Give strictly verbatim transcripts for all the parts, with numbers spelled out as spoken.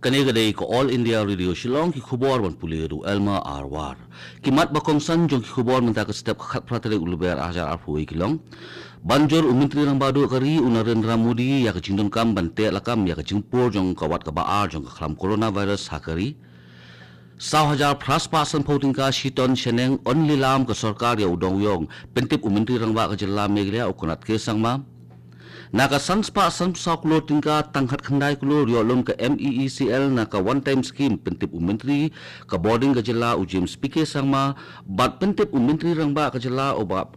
Kane ka dei ka All India Radio Shillong, ki khubor ban pule da u Elma Arwar. Ki mat ba kongsan jong ki khubor mynta ka step ka khatphra tarik u Lber ar hajar arphew wei ki long. Ban jur u Myntri Rangbah Duh ka ri u Narendra Modi ïa ka jingdonkam ban teh lakam ïa ka jingpur jong ka wat kaba ar jong ka khlam coronavirus ha ka ri. Saw hajar phra spah sanphew tyngka shi ton shaneng yn lilam ka sorkar ïa u dewïong, pyntip u Myntri Rangbah ka jylla Meghalaya u Conrad K Sangma. Na ka san spah sanphew saw klur tyngka tang khatkhyndai klur ïoh lum ka M E E C L na ka one time scheme, pyntip u Myntri ka bording ka jylla u James P K Sangma, bad pyntip u Myntri Rangbah ka jylla u Bah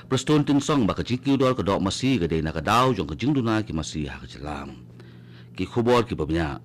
Prestone Tynsong ba ka jingkiew dor ka doh masi ka dei na ka daw jong ka jingduna ki masi ha ka jylla. Ki khubor kiba bniah.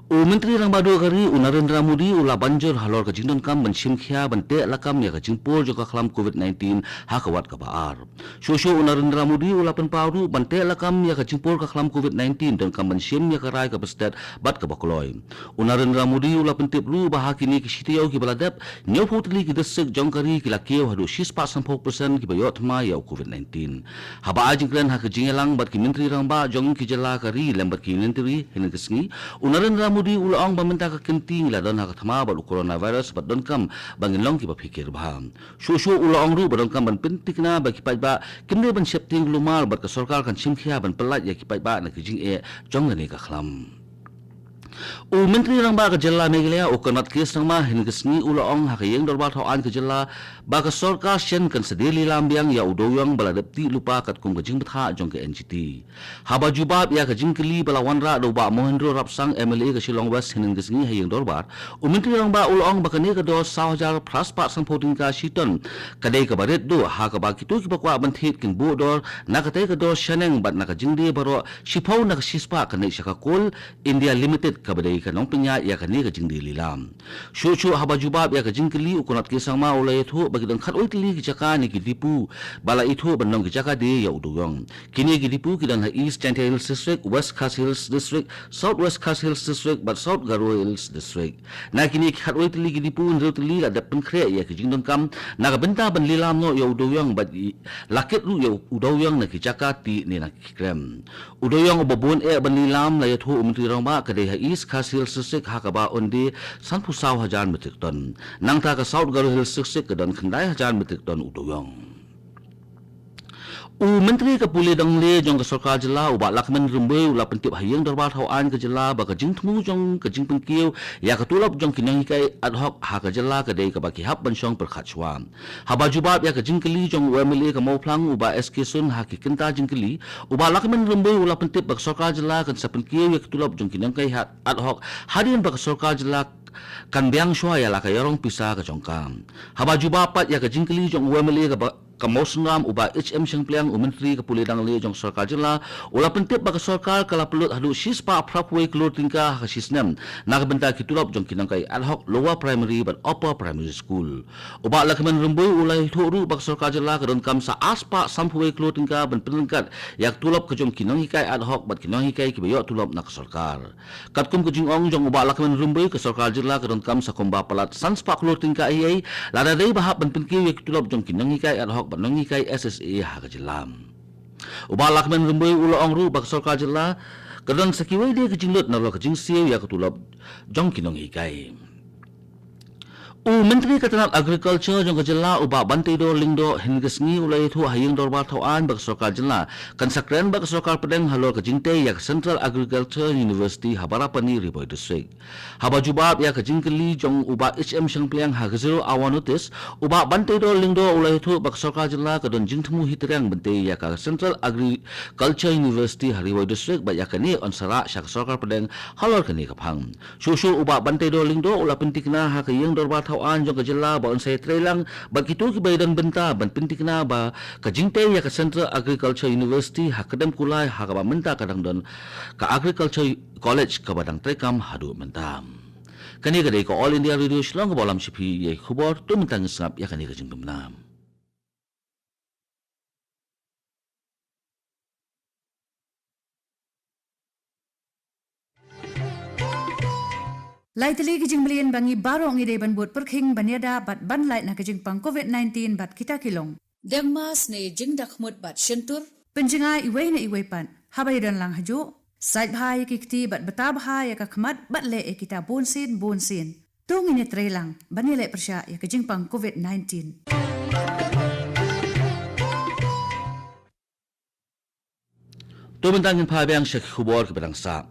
U Myntri Rangbah Duh ka ri u Narendra Modi u la ban jur halor ka jingdonkam ban shim khia ban teh lakam ïa ka jingpur jong ka khlam covid nineteen ha ka wat kaba ar. Shuh shuh u Narendra Modi u la pynpaw ruh ban teh lakam ïa ka jingpur ka khlam covid nineteen donkam ban shim ïa ka rai kaba stet bad kaba kloi. U Narendra Modi u la pyntip ruh ba ha kine ki shi taïew kiba la dep, hynñiewphew tylli ki district jong ka ri ki la kiew haduh shi spah sanphew percent kiba ïoh thma ïa u covid nineteen. Haba ai jingkren ha ka jingïalang bad ki Myntri Rangbah jong ki jylla ka ri lem bad ki Union Territory hynne ka sngi, u Narendra Modi u la ong ba mynta ka kynti ngi la don ha ka thma bad u coronavirus bad donkam ba ngin long kiba phikir bha. Shuh shuh u la ong ruh ba donkam ban pyntikna ba ki paidbah kim dei ban sheptieng kulmar bad ka sorkar kan shim khia ban pyllait ïa ki paidbah na ki jingeh jong kane ka khlam. U Myntri Rangbah ka jylla Meghalaya u Conrad K Sangma hynne ka sngi u la ong ha ka ïing dorbar thaw aiñ ka jylla ba ka sorkar shen kan sa die lilam biang ïa u dewïong ba la dep tih lypa katkum ka jingbthah jong ka N G T. Haba jubab ïa ka jingkylli ba la wanrah da u Bah Mohendro Rapsang M L A ka Shillong West hynne ka sngi ha ïing dorbar, u Myntri Rangbah u la ong ba kane ka dor saw hajar phra spah sanphew tyngka shi ton ka dei kaba rit duh ha kaba kito kiba kwah ban thied kin buh dor na katei ka dor shaneng bad na ka jingdie baroh shiphew na ka shi spah kan leit sha ka Coal India Limited kaba dei ka nongpynïaid ïa kane ka jingdie lilam. Shuh shuh haba jubab ïa ka jingkylli u Conrad K Sangma u la ïathuh ba ki don khatwei tylli ki jaka ne ki dipu ba la ithuh ban long ki jaka die ïa u dewïong. Kine ki dipu ki don ha East Jaintia Hills District, West Khasi Hills District, South West Khasi Hills District bad South Garo Hills District. Na kine ki khatwei tylli ki dipu, hynriew tylli la dep pynkhreh ïa ki jingdonkam na ka bynta ban lilam noh ïa u dewïong bad i la kit ruh ïa u dewïong na ki jaka tih ne na ki krem. U dewïong uba bun eh ban lilam la ïathuh u Myntri Rangbah ka dei ha East Khasi Hills District ha kaba un die sanphew saw hajar metric ton. Nangta ka South Garo Hills District ka don khyndai hajar metric ton u dewïong. U Myntri ka pule dang le jong ka sorkar jylla u Bah Lahkmen Rymbui u la pyntip ha ïing dorbar thaw aiñ ka jylla ba ka jingthmu jong ka jingpynkiew ïa ka tulop jong ki nonghikai ad hoc ha ka jylla ka dei kaba ki hap ban shong pyrkhat shuwa. Haba jubab ïa ka jingkylli jong u M L A ka Mawphlang u Bah S K Sun ha ki kynta jingkylli, u Bah Lahkmen Rymbui u la pyntip ba ka sorkar jylla kan sa pynkiew ïa ka tulop jong ki nonghikai ad hoc hadien ba ka sorkar jylla kan biang shuwa ïa la ka ïarong pisa ka jong ka. Haba jubab pat ïa ka jingkylli jong u M L A ka ba ka Mawsynram u Bah H M Shangpliang, u Myntri ka pule dang le jong ka sorkar jylla u la pyntip ba ka sorkar ka la pynlut haduh shi spah phra phew wei klur tyngka ha ka shi snem na ka bynta ki tulop jong ki nonghikai ad hoc lower primary bad upper primary school. U Bah Lahkmen Rymbui u la ïathuh ruh ba ka sorkar jylla ka donkam sa ar spah sanphew wei klur tyngka ban pynryngkat ïa ka tulop ka jong ki nonghikai ad hoc bad ki nonghikai kiba ïoh tulop na ka sorkar. Katkum ka jingong jong u Bah Lahkmen Rymbui, ka sorkar jylla ka donkam sa kumba palat san spah klur tyngka eiei lada dei ba hap ban pynkiew ïa ki tulop jong ki nonghikai ad hoc bad nonghikai S S A ha ka jylla. U Bah Lahkmen Rymbui u la ong ruh ba ka sorkar jylla ka don sa kiwei de ka jinglut nalor ka jingsiew ïa ka tulop jong ki nonghikai. U Myntri ka tnat Agriculture jong ka jylla u Bah Banteidor Lyngdoh hynne ka sngi u la ïathuh ha ïing dorbar thaw aiñ ba ka sorkar jylla kan sa kren bad ka sorkar pdeng halor ka jingtei ïa ka Central Agriculture University ha Barapani, Ri Bhoi District. Haba jubab ïa ka jingkylli jong u Bah H M Shangpliang ha ka zero hour notice, u Bah Banteidor Lyngdoh u la ïathuh ba ka sorkar jylla ka don jingthmu hi triang ban tei ïa ka Central Agriculture University ha Ri Bhoi District bad ïa kane yn sa rah sha ka sorkar pdeng halor kane ka phang. Shuh shuh u Bah Banteidor Lyngdoh u la pyntikna ha ka ïing dorbar thaw aiñ jong ka jylla ba yn sa ïatreilang bad kito kiba ïadon bynta ban pyntikna ba ka jingtei ïa ka Central Agriculture University ha Kdem Kulai ha kaba mynta ka dang don ka Agriculture College kaba dang treikam haduh mynta. Kane ka dei ka All India Radio Shillong kaba lam sha phi ïa ki khubor, to mynta ngin sngap ïa kane ka jingpynbna. Lai tylli ki jingmlien ba ngi baroh ngi dei ban bud pyrkhing ban ïada bad ban lait na ka jingpang covid nineteen bad kita ki long: deng mask ne jingdakhmut bad shyntur, pynjngai iwei na iwei pat, haba ïadon lang hajuh, Sait bha ïa ki kti bad bta bha ïa ka khmat bad leh ïa kita bunsien bunsien. To ngin ïatreilang ban ïaleh pyrshah ïa ka jingpang covid nineteen. To mynta ngin phai biang sha ki khubor kiba dang sah.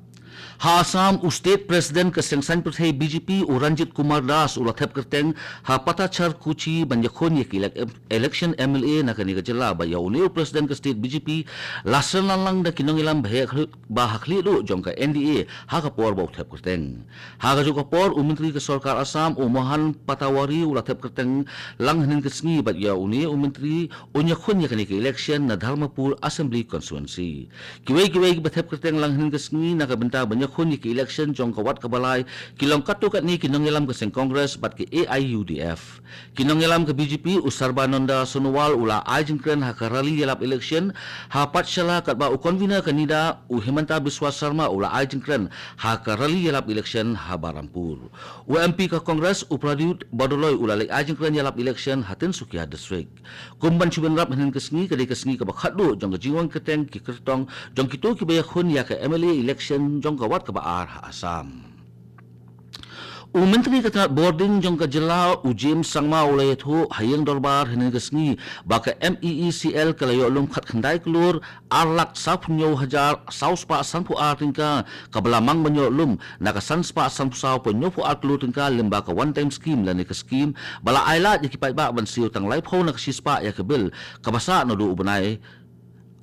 Ha Assam, u State President ka Seng Saiñ Pyrthei B J P, u Ranjit Kumar Das, u la thep kyrteng ha Patachar Kuchi ban ïakhun ïa ki elek-, election M L A na kane ka jylla, bad ïa une u President ka State B J P la sdang lang da ki nongïalam ba ha khlieh, ba ha khlieh duh jong ka N D A ha ka por ba u thep kyrteng. Ha kajuh ka por, u Myntri ka Sorkar Assam, u Mohan Patwari, u la thep kyrteng lang hynnin ka sngi, bad ïa une u Myntri un ïakhun ïa kane ka election na Dharmapur Assembly Constituency. Kiwei kiwei kiba thep kyrteng lang hynnin ka sngi na ka bynta ban ïakhun ïa ka election jong ka wat kaba lai ki long katto katne ki nongïalam ka seng Congress bad ka A I U D F. Ki nongïalam ka B J P, u Sarbananda Sonowal u la ai jingkren ha ka rally ïalap election ha Pathshala, katba u convener ka NEDA, u Himanta Biswa Sarma u la ai jingkren ha ka rally ïalap election ha Bahrampur. U M P ka Congress, u Pradyut Bardoloi u la leit ai jingkren ïalap election ha Tinsukia District. Kum ban shu bynrap hynnin ka sngi, ka dei ka sngi kaba khatduh jong ka jingwan kyrteng ki kyrtong jong kito kiba ïakhun ïa ka M L A election jong ka wat kaba ar ha Assam. U Myntri ka tnat bording jong ka jylla, u James Sangma u la ïathuh ha ïing dorbar hynnin ka sngi ba ka M E E C L ka la ïoh lum khatkhyndai klur ar lak saphew hynñiew hajar saw spah sanphew ar tyngka, kaba la mang ban ïoh lum na ka san spah sanphew saw point hynñiewphew ar klur tyngka lyngba ka one time scheme lane ka scheme ba la ai lad ïa ki paidbah ban siew tang laiphew na ka shispah ïa ka bill, kaba sah naduh u bnai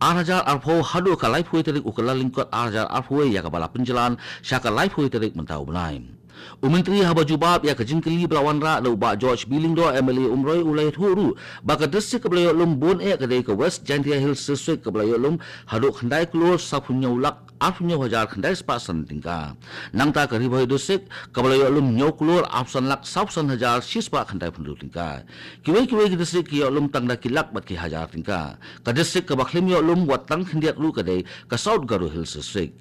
ar hajar arphew haduh ka laiphew tarik u Kyllalyngkot ar hajar arphew, ïa kaba la pynjlan sha ka laiphew tarik mynta u bnai. U Myntri haba jubab ïa ka jingkylli ba la wanrah da u Bah George B Lyngdoh, M L A Umroi, u la ïathuh ruh ba ka district kaba la ïoh lum bun eh ka dei ka West Jaintia Hills District, kaba la ïoh lum haduh khyndai klur saphew hynñiew lak arphew hynñiew hajar khyndai spah san tyngka. Nangta ka Ri Bhoi District kaba la ïoh lum hynñiew klur arphew san lak saphew san hajar shispah khyndai phew hynriew tyngka. Kiwei kiwei ki district ki ïoh lum tang da ki lak bad ki hajar tyngka. Ka district kaba khlem ïoh lum wat tang khyndiat ruh ka dei ka South Garo Hills District.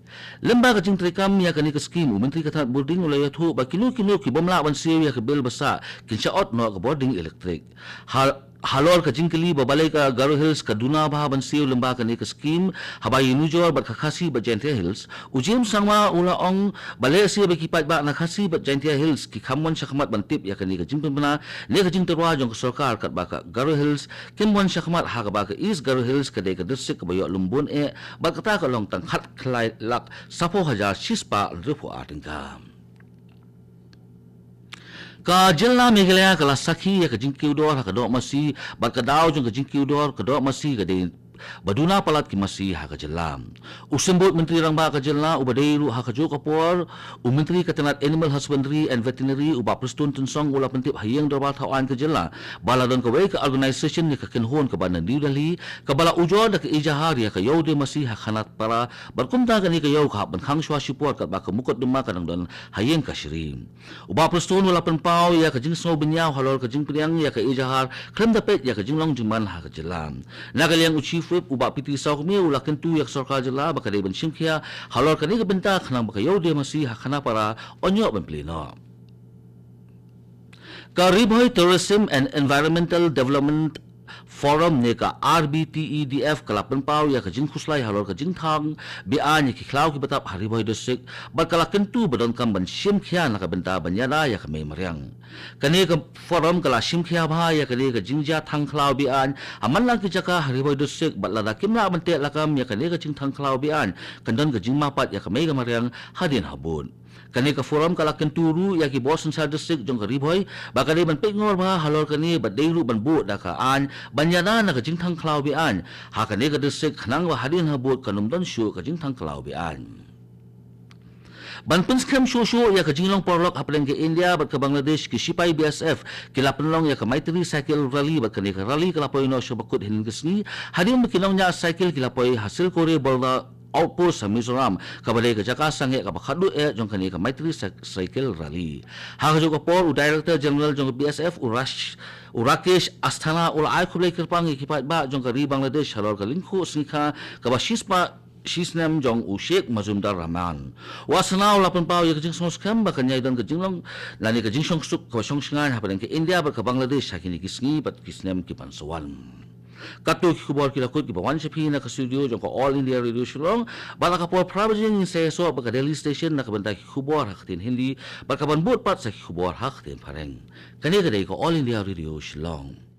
Lyngba ka jingtreikam ïa kane ka scheme, u Myntri ka tnat bording u la ïathuh ba kino kino ki bym lah ban siew ïa ka bill ba sah kin shah ot noh ka bording elektrik. Ha, halor ka jingkylli ba balei ka Garo Hills ka duna bha ban siew lyngba kane ka scheme haba ïanujor bad ka Khasi bad Jaintia Hills, u James Sangma u la ong ba lehse ba ki paidbah na Khasi bad Jaintia Hills ki kham wan shakhmat ban tip ïa kane ka jingpynbna ne ka jingtyrwa jong ka sorkar, katba ka Garo Hills kim wan shakhmat, ha kaba ka East Garo Hills ka dei ka district kaba ïoh lum bun eh bad kata ka long tang khatkhyndai lak saphew hajar shispah hynriewphew ar tyngka. Ka jylla Meghalaya ka la sakhi ïa ka jingkiew dor ha ka doh masi, bad ka daw jong ka jingkiew dor ka doh masi ka dei ba duna palat ki masi ha ka jylla. U Symbud Myntri Rangbah ka jylla, uba dei ruh ha kajuh ka por u Myntri ka tnat Animal Husbandry and Veterinary, u Bah Prestone Tynsong, u la pyntip ha ïing dorbar thaw aiñ ka jylla ba la don kawei ka organisation ne ka kynhun kaba na New Delhi kaba la ujor da ka ejahar ïa ka ïew die masi ha Khanapara, bad kumta kane ka ïew ka hap ban khang shuwa shipor katba ka mukotduma ka dang don ha ïing kashari. U Bah Prestone u la pynpaw ïa ka jingsngew bynñiaw halor ka jingpdiang ïa ka ejahar khlem da peit ïa ka jinglong jingman ha ka jylla. Na ka liang u Chief Whip, u Bah P T Sawkmie, u la kyntu ïa ka sorkar jylla ba ka dei ban shim khia halor kane ka bynta khnang ba ka ïew die masi ha Khanapara yn ïoh ban plie noh. Ka Ri Bhoi Tourism and Environmental Development Forum ne ka R B T E D F ka la pynpaw ïa ka jingkhuslai halor ka jingthang be-aiñ ïa ki khlaw ki btap ha Ri Bhoi District, bad ka la kyntu ba donkam ban shim khia na ka bynta ban ïada ïa ka mei mariang. Kane ka forum ka la shim khia bha ïa kane ka jingjia thang khlaw be-aiñ ha man la ki jaka ha Ri Bhoi District, bad lada kim lah ban teh lakam ïa kane ka jingthang khlaw be-aiñ, kan don ka jingmapat ïa ka mei ka mariang hadien habud. Kane ka forum ka la kyntu ruh ïa ki bor synshar district jong ka Ri Bhoi ba ka dei ban peit ngor bha halor kane, bad dei ruh ban buh da ka aiñ ban ïada na ka jingthang khlaw be-aiñ ha kane ka district, khnang ba hadien habud kan ym don shuh ka jingthang khlaw be-aiñ. Ban pynskhem shuh shuh ïa ka jinglong paralok hapdeng ka India bad ka Bangladesh, ki shipai B S F ki la pynlong ïa ka Maitri Cycle Rally, bad kane ka rally ka la poi noh sha bakut hynnin ka sngi, hadien ba ki nongñiah cycle ki la poi ha Silkore Border Outpost ha Mizoram, kaba dei ka jaka sangeh kaba khatduh eh jong kane ka Maitri Cy-, Cycle Rally. Ha kajuh ka por, u Director General jong ka B S F, u Rash-, u Rakesh Asthana, u la ai khublei kyrpang ïa ki paidbah jong ka ri Bangladesh halor ka lyngkhuh sngikha kaba shispah shisnem jong u Sheikh Mazumdar Rahman. U Asthana u la pynpaw ïa ka jingsngewskhem ba kan ïai don ka jinglong lane ka jingshongsuk kaba shongshngaiñ hapdeng ka India bad ka Bangladesh ha kine ki sngi bad ki snem ki ban sa wan. Katto ki khubor ki la kut kiba wan sha phi na ka studio jong ka All India Radio Shillong. Bad ha ka por phra baje ngin sa ïasoh bad ka Delhi Station na ka bynta ki khubor ha ka ktien Hindi, bad ka ban bud pat sa ki khubor ha ka ktien Phareng. Kane ka dei ka All India Radio Shillong.